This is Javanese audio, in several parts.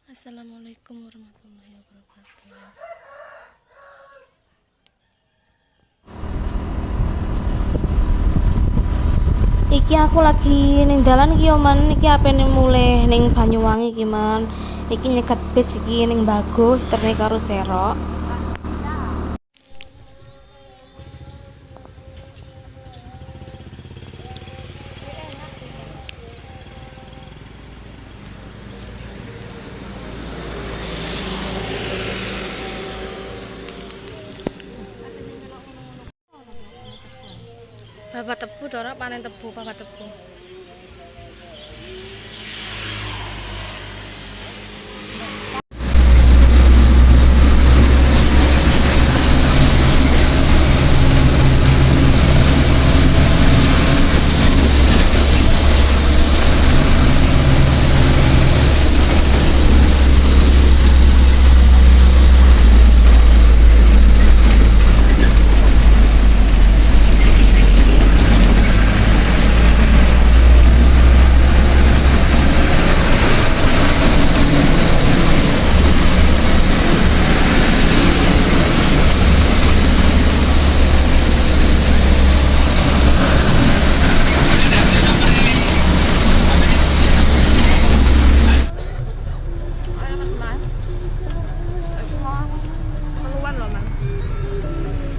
Assalamualaikum warahmatullahi wabarakatuh. Iki aku lagi ning dalan iki yo, Man. Iki apene mulih ning Banyuwangi iki, Man. Iki nyegat bis iki ning Bagus, terne karo Serok. Bapak tebu to ora panen tebu, bapak tebu. Keluar loh, Man.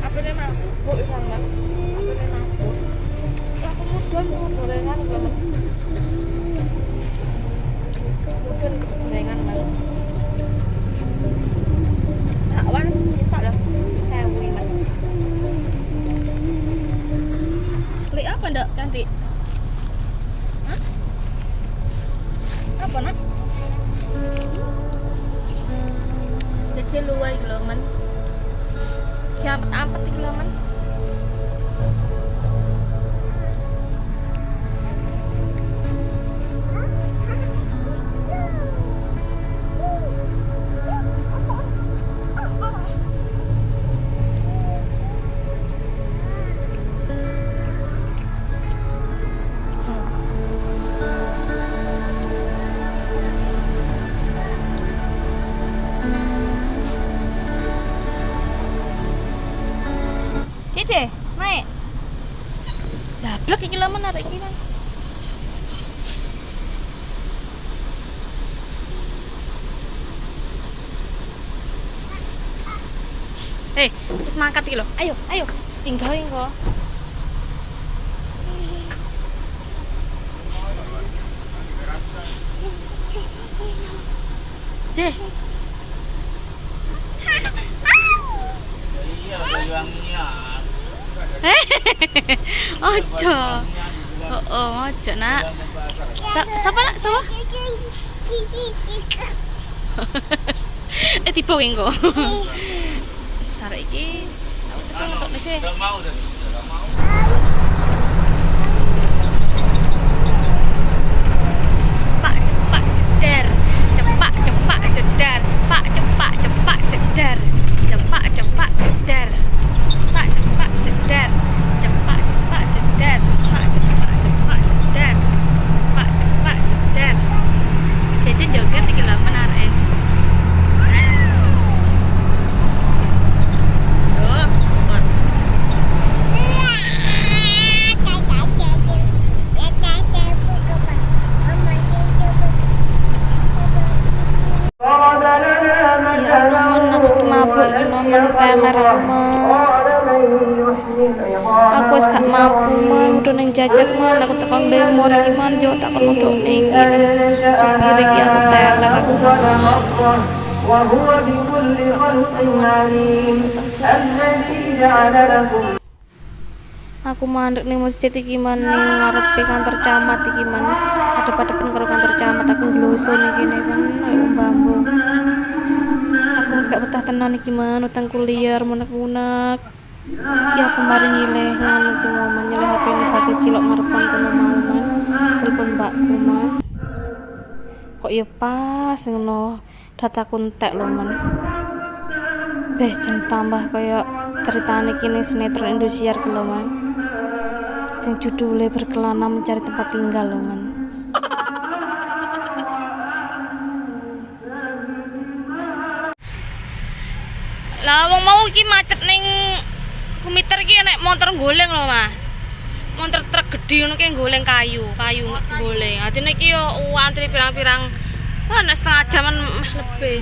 Apa ini mabuk isan, Man? Apa ini mabuk? Aku mudun gorengan lho, Man. Mudun gorengan, Man. Bakwan sitok lho. 1000, Man. Beli apa ndak cantik? Hah? Apa nak? Jajal luwih iki lho, Man. Ki ampet-ampet iki lho, Man. Cice, naik. Dablek iki lho, Man, arek iki, Man. Eh, wis mangkat iki lho. Ayo, ayo. Tinggal engko. Ceh, Iya, Banyuwangian. ojo. Oh, oh, ojo, Nak. Sapa nak? Sapa? Eh, tiba engko. Wis arek iki. Aku kesel ngetokne sih. Enggak mau tadi, enggak mau. Cepak cepak jedar, cepak cepak jedar, pak cepak cepak jedar, cepak cepak jedar, pak cepak jedar, cepak cepak jedar, pak cepak cepak jedar, pak cepak jedar. Jajan joget iki lho menarik. Tuh, kok. Ya Allah, Men, aku ki mabuk iki lho, Men, teler aku, Men. Aku wis gak mampu, Men, mudhun ning jajak, Men, aku teko ndemor iki, Men, yo tak kon mudhun ning iki ning supir iki aku teler aku, Men. وهو بكل خلق عليم الذي جعل لكم Aku mandek ning masjid iki, Man, ning ngarepe kantor camat iki, Man. Adep-adepen karo kantor camat aku ngloso ning kene, Man, koyo wong bambu. Aku wis gak betah tenan iki, Man, utangku liar munek-munek. Iki aku mari nyileh nganu iki mau, Man, nyileh HP ne bakul cilok ngarepan kono mau, Man. Telepon mbakku, Man. Kok ya pas ngono dataku entek lho, Man. Beh, jan tambah kaya ceritane iki ning sinetron Indosiar ki lho, Man. Sing judule Berkelana Mencari Tempat Tinggal lho, Man. iki macet ning Kumiter iki nek motor goleng lho, Mas. Motor truk gedhe ngono ki goleng kayu, kayu goleng. Adine iki yo antri pirang-pirang. Wah, nek setengah jaman meh lebih.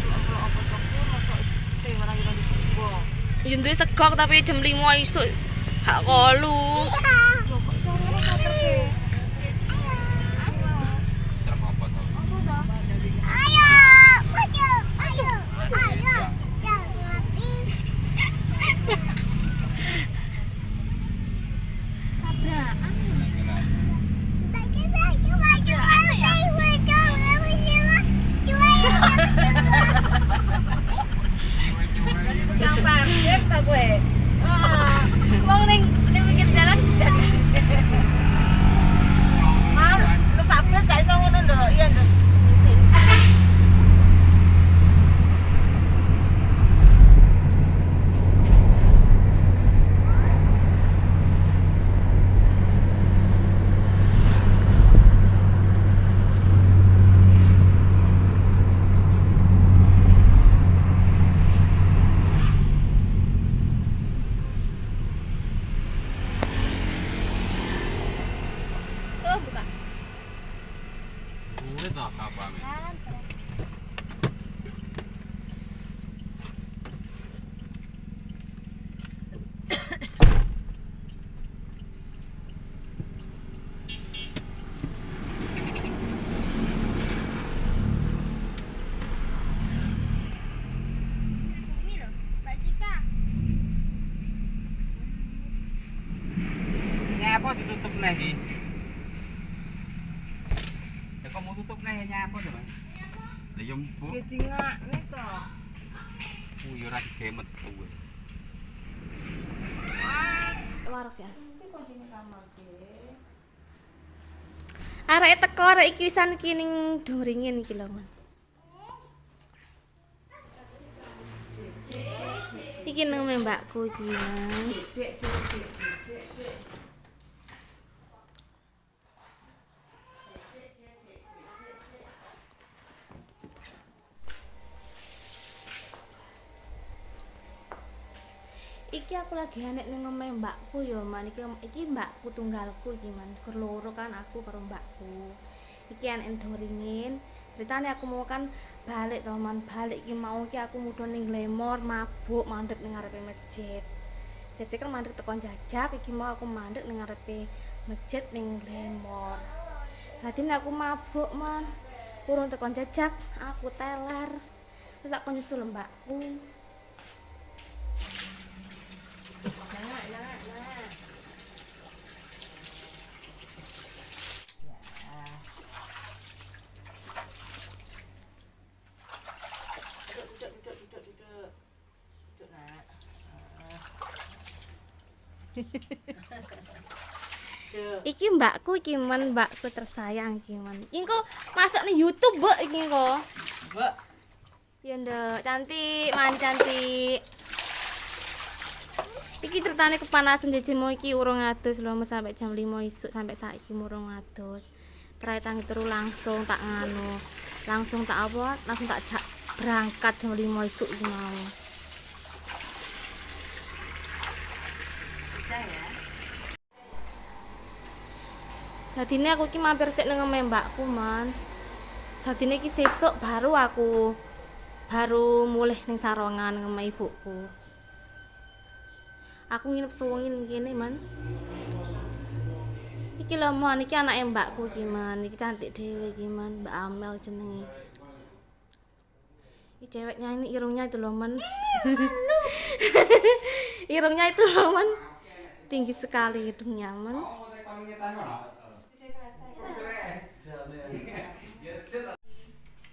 Ya duwe segok tapi jam 5 isuk gak kolu. Truk apa to? Tukang parkir ta kowe? Wong ning ning pinggir jalan dadak. Mau numpak bus gak iso ngono nduk. Iya nduk. Oh, buka. Kuwi to kapane. Bumi lho, Mbak Cika. Nyapa ditutup neh iki? Ya kok mau tutup neh nyapa to, Mas? Lah ya mbok. Ya dingakne to. Ku ya ora digawe metu kowe. Waras ya. Areke teko arek iki wisan iki ning doringin iki lho, Man. Iki nang mbakku iki, Man. Iki aku lagi anek ning omahe mbakku ya, Man. Iki mbakku tunggalku iki, Man. Gur loro kan aku karo mbakku. Iki anek doringin. Ceritane aku mau kan balik to, Man. Balik iki mau iki aku mudhun ning Glemor, mabuk, mandek ning ngarepe masjid. Jadi kan mandek tekan jajak, iki mau aku mandek ning ngarepe masjid ning Glemor. Dadi nek aku mabuk, Man. Urung tekan jajak, aku teler. Terus tak kon nyusul mbakku. Duduk duduk duduk duduk duduk. Duduk nak. Duduk. Iki mbakku iki men, mbakku tersayang iki men. Iki engko masuk ning YouTube, Mbak, iki engko. Mbak. Ya nduk, cantik, man cantik. Iki ceritane kepanasan jejemu iki urung adus lho, Mas, sampai jam 5 isuk sampai saiki urung adus. Terakhir tangi turu langsung tak nganu. Langsung tak apa? Langsung tak jak berangkat jam 5 isuk iki mau. Bisa ya. Dadine aku iki mampir sik nang omahe mbakku, Man. Dadine iki sesuk baru aku baru mulih ning Sarongan nang omahe ibuku. Aku nginep suwengi ning kene, Man. Iki lho, Man, iki anake mbakku iki, Man. Iki cantik dhewe iki, Man. Mbak Amel jenenge. Iki ceweknya ini irungnya itu loh, Man. Irungnya itu loh, Man. Tinggi sekali hidungnya, Man.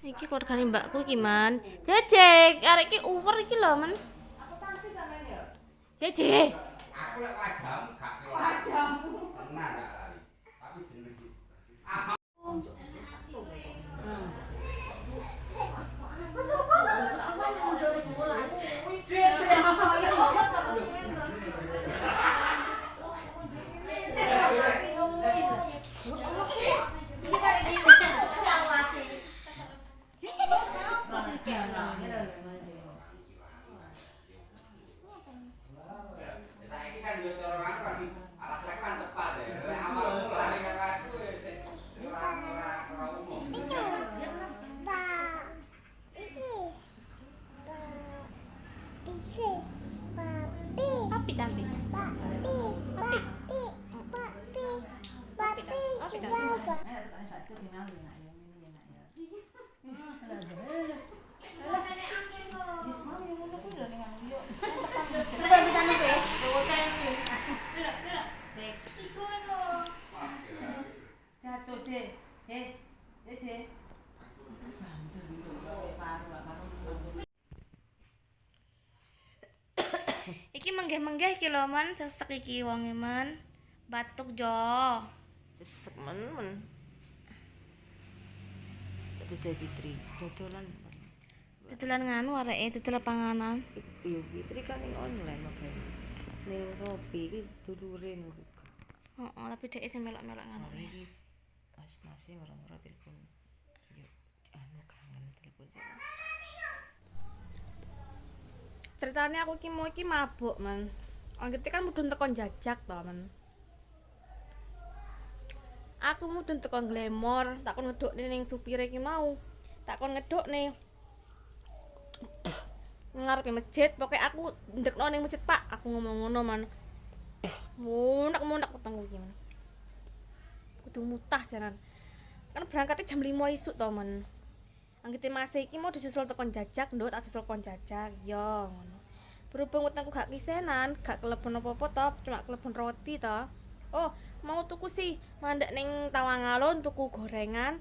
Iki keluargane mbakku iki, Man. Jejek, arek iki uwer iki lho, Man. Jejek. Aku lek wajahmu gak kelali. Wajahmu. Tenan gak lali. Tapi jeneng iki. Jatuh, C. C. Iki menggeh-menggeh iki lho man, sesek iki wonge man. Batuk jo. Sesek men. Itu jadi Fitri, dodolan. Dodolan nganu areke, dodolan panganan. Yo Fitri kan ning online makanya. Ning Shopee iki dulure ngono. Heeh, tapi dhek sing melok-melok nganu. Iki mas-mase moro-moro telepon. Yo anu kangen telepon sih. Ceritanya aku ki mau iki mabuk, man. Anggite kan mudhun teko jajak to, man. Aku mudhun teko Glamor, tak kon ngedukne ning supire iki mau. Tak kon ngedukne ngarepe masjid, pokoke aku ndekno ning masjid, Pak. Aku ngomong ngono, man. Munak-munak wetengku iki, man. Kudu mutah jaran. Kan berangkatnya jam 5 isuk to, man. Anggite mase iki mau disusul tekon jajak, nduk, tak susul kon jajak. Yo ngono. Berhubung wetengku gak kisenan, gak kelebon apa-apa to, cuma kelebon roti to. Oh, mau tuku sih, mandek ning Tawangalun tuku gorengan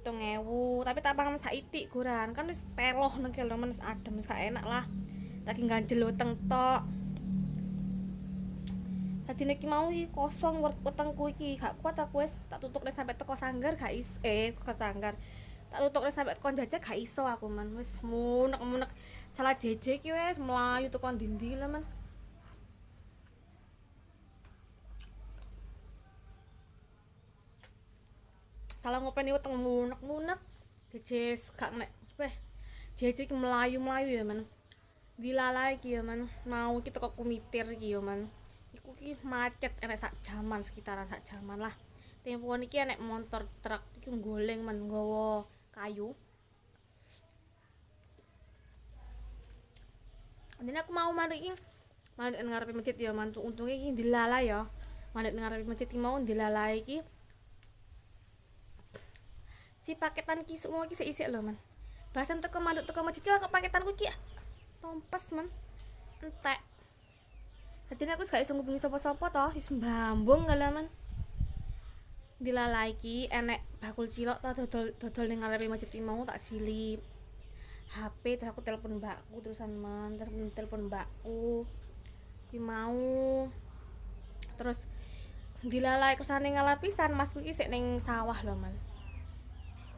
7.000, tapi tak pangan saithik goran. Kan wis peloh nang kene men wis adem, wis gak enak lah. Lagi ganjel weteng tok. Tadi niki mau iki kosong wetengku iki, gak kuat aku wis tak tutukne sampai teko sanggar gak is teko sanggar. Tak tutukne sampai teko jajak gak iso aku man. Wis munek-munek salah jeje iki wis mlayu teko ndi-ndi lah man. Salah ngopeni weteng munek-munek. Jeje gak nek weh. Jeje iki mlayu-mlayu ya man. Dilalai iki ya man. Mau iki teko kumitir iki ya man. Iku ki macet enek sak jaman, sekitaran sak jaman lah. Tempoan iki enek motor truk iki goleng men nggawa kayu. Dene aku mau mandek iki mandek nang ngarepe masjid ya man. Untunge iki dilalai ya. Mandek nang ngarepe masjid iki mau dilalai iki. Si paketan ki semua iki sik-isik lho man. Bahasan teko mandek teko masjid ki kok paketanku iki tompes man. Entek. Dadi aku gak iso ngubungi sapa-sapa to, wis mbambung kala man. Dilalai iki enek bakul cilok to dodol ning ngarepe masjid iki mau tak silip. HP terus aku telepon mbakku terusan man, telepon mbakku. Ki mau. Terus dilalai kersane ngalah pisan masku iki sik ning sawah lho man.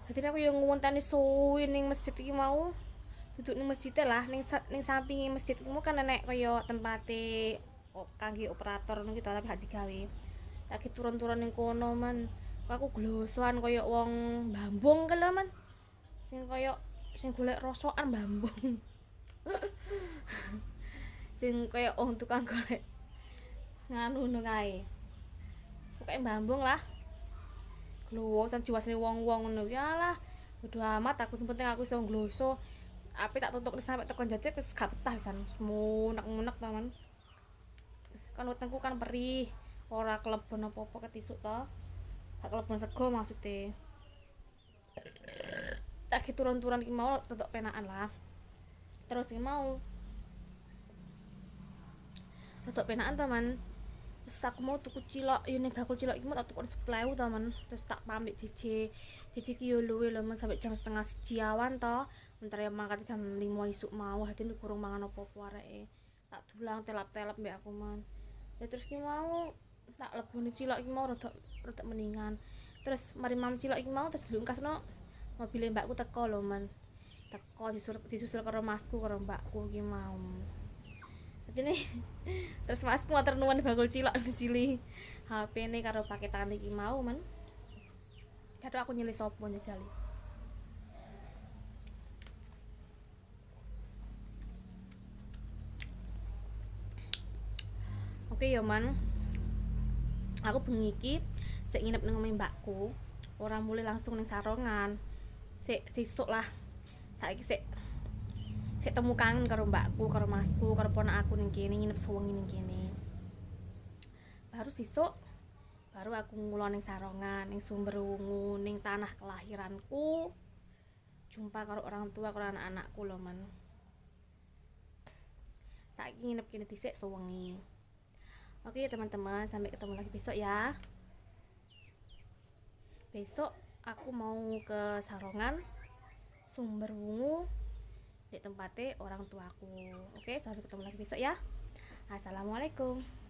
Dadi aku yo ngenteni suwi ning masjid iki mau. Duduk ning masjid lah, ning sampinge masjid iki mau kan enek kaya tempate kangge operator ngono ki to, tapi gak digawe. Tak turun-turun ning kono man. Aku glosoan kaya wong bambung ke lho man. Sing kaya sing golek rosokan bambung. Sing kaya wong tukang golek nganu ngono kae. Suke bambung lah. Glosoan jiwasne wong-wong ngono ya lah. Bodo amat aku, sing penting aku iso ngloso. Ape tak tutuk sampe tekan jajak wis gak betah pisan. Munek-munek ta man. Kan wetengku kan perih, ora kelebon apa-apa ketisuk to. Gak kelebon sego maksude. Tak turun-turun iki mau rodok penakan lah. Terus iki mau rodok penakan to man. Terus aku mau tuku cilok, yo ning bakul cilok iki mau tak tukon 10.000 to man. Terus tak pamit JJ. JJ ki yo luwe lho man sampe jam 12:30 awan to. Entar yo mangkat jam 5 isuk mau, hati kurang mangan apa-apa areke. Tak dulang telap-telap mbek aku man. Ya terus ki mau tak leboni cilok iki mau rodok mendingan. Terus mari mam cilok iki mau terus dilungkasno mobile mbakku teko lho man. Teko disusul karo masku karo mbakku iki mau. Dadine terus masku matur nuwun bakul cilok disili HP-ne karo paketan iki mau man. Kadok aku nyilih sapa njajali. Oke ya man. Aku bengi iki sik nginep nang omahe mbakku, ora mulih langsung ning Sarongan. Sik sisuk lah. Saiki sik temu kangen karo mbakku, karo masku, karo ponak aku ning kene nginep sewengi ning kene. Baru sisuk baru aku ngulon ning Sarongan, ning Sumberwungu, ning tanah kelahiranku. Jumpa karo orang tua, karo anak-anakku loh, Man. Saiki nginep kene dhisik sewengi. Oke ya teman-teman, sampai ketemu lagi besok ya. Besok aku mau ke Sarongan, Sumberwungu, di tempatnya orang tuaku. Oke, sampai ketemu lagi besok ya. Assalamualaikum.